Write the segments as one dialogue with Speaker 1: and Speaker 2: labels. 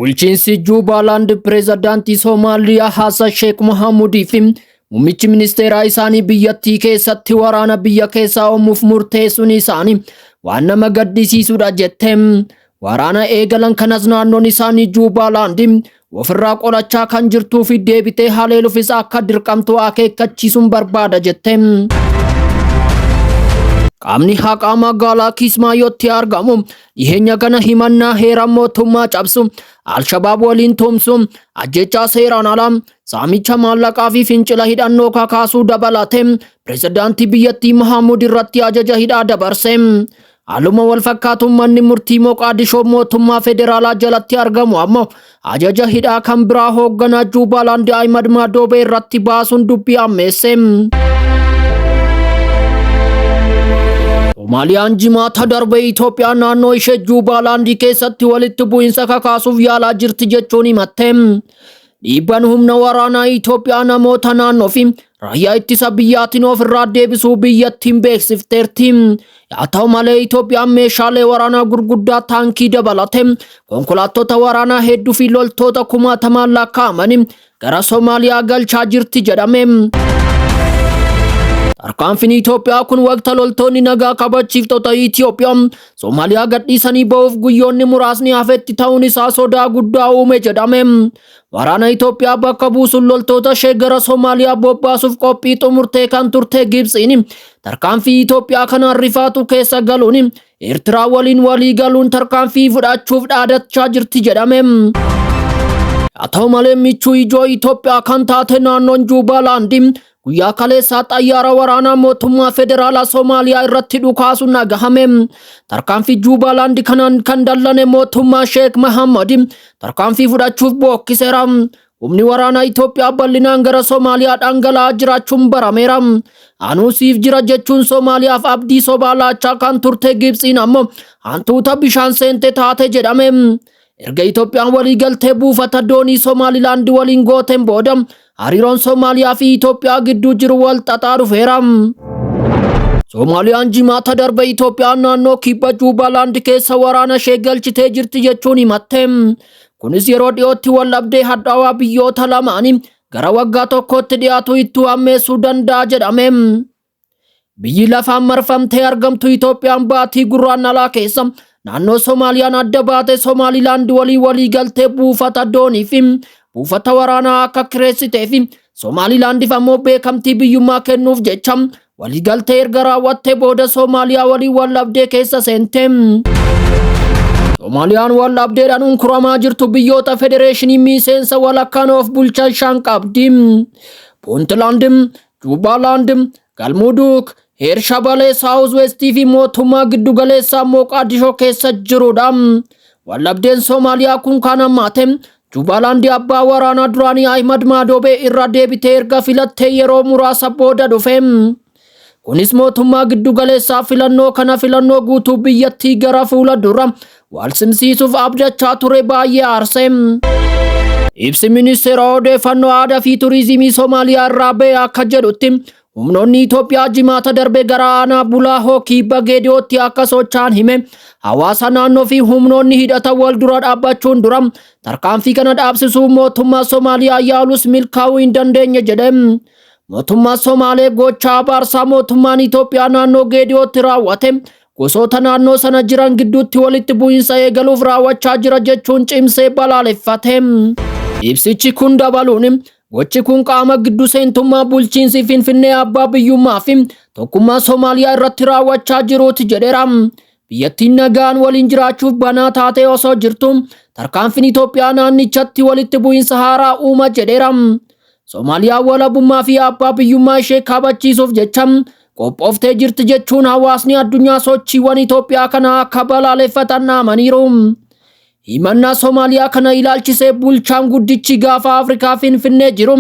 Speaker 1: Bulchiinsi Juubaalaand pireezidaantii Somaaliyaa Hasan Sheek Mohaamudii fi muummichi ministeeraa isaanii biyyattii keessatti waraana biyya keessaa uumuuf murteessuun isaanii waan nama gaddisiisudha jette. Waraana eegalan kanas naannoon isaanii Juubaalaand ofirraa qolachaa kan jirtuu fi deebitee haleeluufis akka dirqamtu akeekkachiisuun barbaada jette. Qaamni haqaa magaalaa Kismaayootti argamu dhiheenya kana himannaa heera mootummaa cabsu, Alshabaab waliin tumsu, ajjechaa seeraan alaa, saamicha maallaqaa fi fincila hidhannoo kakaasuu dabalatee pirezidaantii biyyattii Mahaamud irratti ajaja hidhaa dabarse. Haaluma wal fakkaatuun manni murtii Moqaadishoo mootummaa federaalaa jalatti argamu ammoo ajaja hidhaa kan biraa hoogganaa Juubaalaand Ahimad Madoobee irratti baasuun dubbii ammeesse. Somaaliyaan Jimaata darbe Itoophiyaan naannoo ishee Juubaalaandii keessatti walitti bu'iinsa kakaasuuf yaalaa jirti jechuun himatte. Dhiibbaan humna waraanaa Itoophiyaa namoota naannoo fi raayyaa ittisa biyyaatiin ofirraa deebisuu biyyattiin beeksifteerti. Haa ta'u malee Itoophiyaan meeshaalee waraanaa gurguddaa taankii dabalatee konkolaattota waraanaa hedduu fi loltoota kumaatamaan lakkaa'aman gara Somaaliyaa galchaa jirti jedhame. Tarkaanfiin Itoophiyaa kun waqta loltoonni nagaa kabachiiftota Itoophiyaa Somaaliyaa gadhiisanii ba'uuf guyyoonni muraasni hafetti ta'uun isaa sodaa guddaa uume jedhame. Waraana Itoophiyaa bakka buusuun loltoota ishee gara Somaaliyaa bobbaasuuf qophii xumurtee kan turte Gibtsiin tarkaanfii Itoophiyaa kanaan rifaatu keessa galuun Eertiraa waliin walii galuun tarkaanfii fudhachuuf dhaadachaa jirti jedhame. Haa ta'u malee michuu ijoo Itoophiyaa kan taate naannoon Juubaalaandi guyyaa kaleessaa xayyaara waraanaa mootummaa federaalaa Somaaliyaa irratti dhukaasuun dhagahame. Tarkaanfii Juubaalaandi kanaan kan dallane mootummaa Sheek Mahammad tarkaanfii fudhachuuf bookkiseera. Humni waraanaa Itoophiyaa bal'inaan gara Somaaliyaa dhangala'aa jiraachuun barameera. Anuu siif jira jechuun Somaaliyaaf abdii sobaa laachaa kan turte Gibtsiin ammoo hantuuta bishaan seente taate jedhame. Erga Itoophiyaan waliigaltee buufata doonii Somaalilaand waliin gooteen booda hariiroon Somaaliyaa fi Itoophiyaa gidduu jiru wal xaxaa dhufeera. Somaaliyaan Jimaata darbe Itoophiyaan naannoo kibba Juubalaand keessa waraana ishee galchitee jirti jechuun himatte. Kunis yeroo dhiyootti waldhabdee hadhaawaa biyyoota lamaanii gara waggaa tokkootti dhiyaatu ittuu hammeessuu danda'a jedhame. Biyyi lafaan marfamtee argamtu Itoophiyaan baatii Gurraandhalaa keessa naannoo Somaaliyaan adda baate Somaalilaand waliin waliigaltee buufata doonii fi buufata waraanaa akka kireessitee fi Somaalilaandiif ammoo beekamtii biyyummaa kennuuf jecha waliigaltee erga raawwattee booda Somaaliyaa waliin waldhabdee keessa seente. Somaaliyaan waldhabdeedhaan unkuramaa jirtu biyyoota federeeshinii miseensa walakkaan of bulchan shan qabdi. Puuntlaand, Juubaalaand, Galmudug, Heershabalee, Saawuz Westii fi mootummaa giddugaleessaa Mooqaadishoo keessa jirudha. Waldhabdeen Somaaliyaa kun kan hammaate Juubaalaandi abbaa waraanaa duraanii Ahimad Madoobee irra deebitee erga filattee yeroo muraasa booda dhufe. Kunis mootummaa giddugaleessaa filannoo kana filannoo guutuu biyyattii gara fuula dura wal simsiisuuf abdachaa ture baay'ee aarse. Ibsi ministeera odeeffannoo aadaa fi turizimii Somaaliyaa irraa ba'e akka jedhutti humnoonni Itoophiyaa Jimaata darbe gara aanaa Bulaahoo kibba Geediyootti akka socho'an hime. Hawaasa naannoo fi humnoonni hidhata wal dura dhaabbachuun dura tarkaanfii kana dhaabsisuu mootummaa Somaaliyaa yaalus milkaa'uu hin dandeenye jedhe. Mootummaa Somaalee gocha abaarsaa mootummaan Itoophiyaa naannoo Geediyootti raawwate gosoota naannoo sana jiran gidduutti walitti bu'iinsa eegaluuf raawwachaa jira jechuun cimsee balaaleffate. Ibsichi kun dabaluun gochi kun qaama giddu seentummaa bulchiinsi Finfinnee abbaa biyyummaa fi tokkummaa Somaaliyaa irratti raawwachaa jiruuti jedheera. Biyyattiin nagaan waliin jiraachuuf banaa taatee osoo jirtu tarkaanfiin Itoophiyaa naannichatti walitti bu'iinsa haaraa uuma jedheera. Somaaliyaa walabummaa fi abbaa biyyummaa ishee kabachiisuuf jecha qophooftee jirti jechuun hawaasni addunyaa sochiiwwan Itoophiyaa kana akka balaaleffatan dhaamaniiru. Himannaa Somaaliyaa kana ilaalchisee bulchaan guddichi gaafa Afrikaa Finfinnee jiru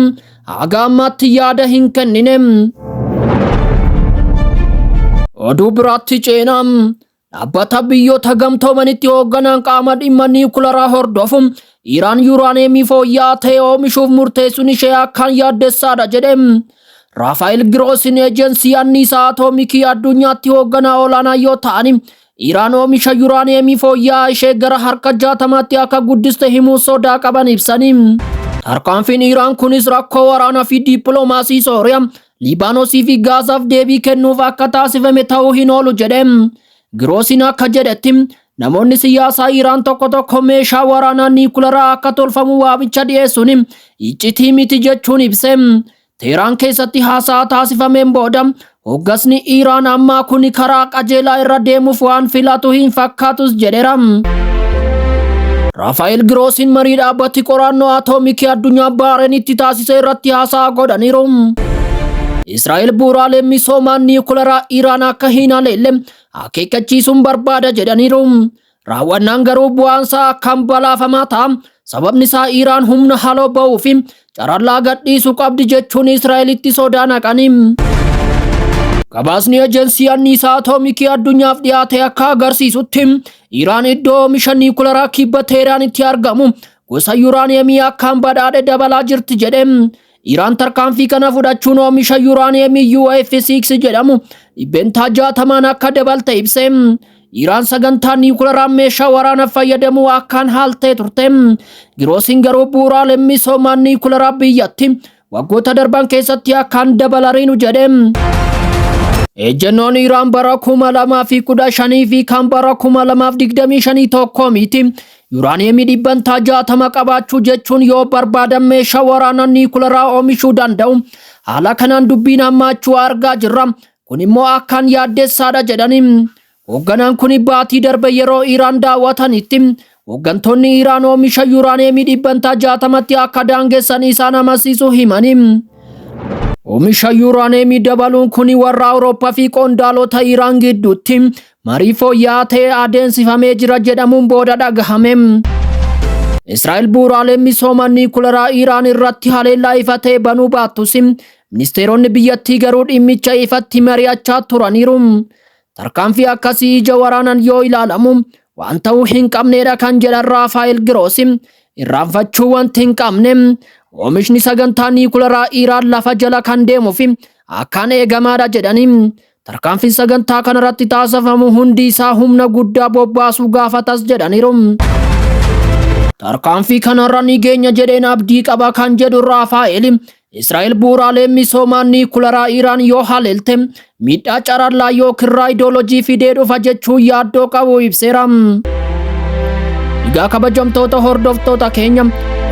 Speaker 1: haga ammaatti yaada hin kennine. Oduu biraatti ceenaa. Dhaabbata biyyoota gamtoomanitti hoogganaan qaama dhimma niwukilaraa hordofu Iraan yuuraaneemii fooyya'aa ta'e oomishuuf murteessuun ishee akkaan yaaddessaadha jedhe. Raafaa'el Giroosin eejensii anniisaa atoomikii addunyaatti hoogganaa olaanaa yoo ta'an Iraan oomisha yuraaniyeemii fooyya'aa ishee gara harka 60tti akka guddiste himuu sodaa qaban ibsanii. Tarkaanfiin Iraan kunis rakkoo waraanaa fi dippiloomaasii Sooriyaa, Liibaanosii fi Gaazaaf deebii kennuuf akka taasifame ta'uu hin oolu jedhe. Giroosiin akka jedhetti, namoonni siyaasaa Iraan tokko tokko meeshaa waraanaa niikularaa akka tolfamu waamicha dhiyeessuun iccitii miti jechuun ibse. Teeraan keessatti haasaa taasifameen booda hoggasni Iraan ammaa kun karaa qajeelaa irra deemuuf waan filatu hin fakkaatus jedheera. Raafaa'el Giroosiin marii dhaabbatti qorannoo atoomikii addunyaa Baareenitti taasise irratti haasaa godhaniiru. Israa'el bu'uuraalee misoomaa niikularaa Iraan akka hin haleelle akeekkachiisuun barbaada jedhaniiru. Raawwannaan garuu bu'aansaa akkaan balaafamaa ta'a. Sababni isaa Iraan humna haloo ba'uu fi carallaa gadhiisuu qabdi jechuun Israa'elitti sodaa naqanii. Gabaasni ejensii anniisaa atoomikii addunyaaf dhiyaate akka agarsiisutti, Iraan iddoo oomisha niikularaa kibba Teeraanitti argamu gosa yuraaniyeemii akkaan badhaadhe dabalaa jirti jedhe. Iraan tarkaanfii kana fudhachuun oomisha yuraaniyeemii UF6 jedhamu 60% akka dabalte ibse. Iraan sagantaa niikularaa meeshaa waraanaaf fayyadamuu akkaan haaltee turte. Giroosiin garuu bu'uuraalee misoomaa niikularaa biyyatti waggoota darban keessatti akkaan dabalariinu jedhe. Ejjennoon Iraan bara 2015 fi kan bara 2025 tokko miti. Yuraaniyeemii 60% qabaachuu jechuun yoo barbaadan meeshaa waraanaa niikularaa oomishuu danda'u. Haala kanaan dubbiin hammaachuu argaa jirra. Kun immoo akkaan yaaddessaadha jedhani. Hoogganaan kun baatii darbe yeroo Iraan daawwatanitti hooggantoonni Iraan oomisha yuraaniyeemii 60%tti akka daangessan isaan amansiisuu himani. Oomisha yuraaniyeemii dabaluun kun warra Awurooppaa fi qondaalota Iraan gidduutti marii fooyya'aa ta'e adeemsifamee jira jedhamuun booda dhagahame. Israa'el bu'uuraalee misooma niikularaa Iraan irratti haleellaa ifa ta'e banuu baattus, ministeeronni biyyattii garuu dhimmicha ifatti mari'achaa turaniiru. Tarkaanfii akkasii ija waraanaan yoo ilaalamu waan ta'uu hin qabneedha kan jedhan Raafaa'el Giroosi, irraanfachuu wanti hin qabne oomishni sagantaa niikularaa Iraan lafa jala kan deemuu fi akkaan eegamaadha jedhanii, tarkaanfiin sagantaa kanarratti taasifamu hundi isaa humna guddaa bobbaasuu gaafatas jedhaniiru. Tarkaanfii kanarra ni geenya jedheen abdii qaba kan jedhu Raafaa'el, Israa'el bu'uuraalee misoomaa niikularaa Iraan yoo haleelte miidhaa carallaa yookiin raayidoolojii fidee dhufa jechuun yaaddoo qabu ibseera. Egaa kabajamtoota hordoftoota keenya,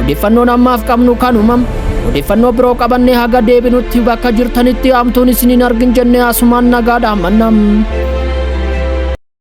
Speaker 1: odeeffannoon ammaaf qabnu kanuma. Odeeffannoo biroo qabannee haga deebinutti bakka jirtanitti hamtuun isin hin argin jennee asumaan nagaa dhaammanna.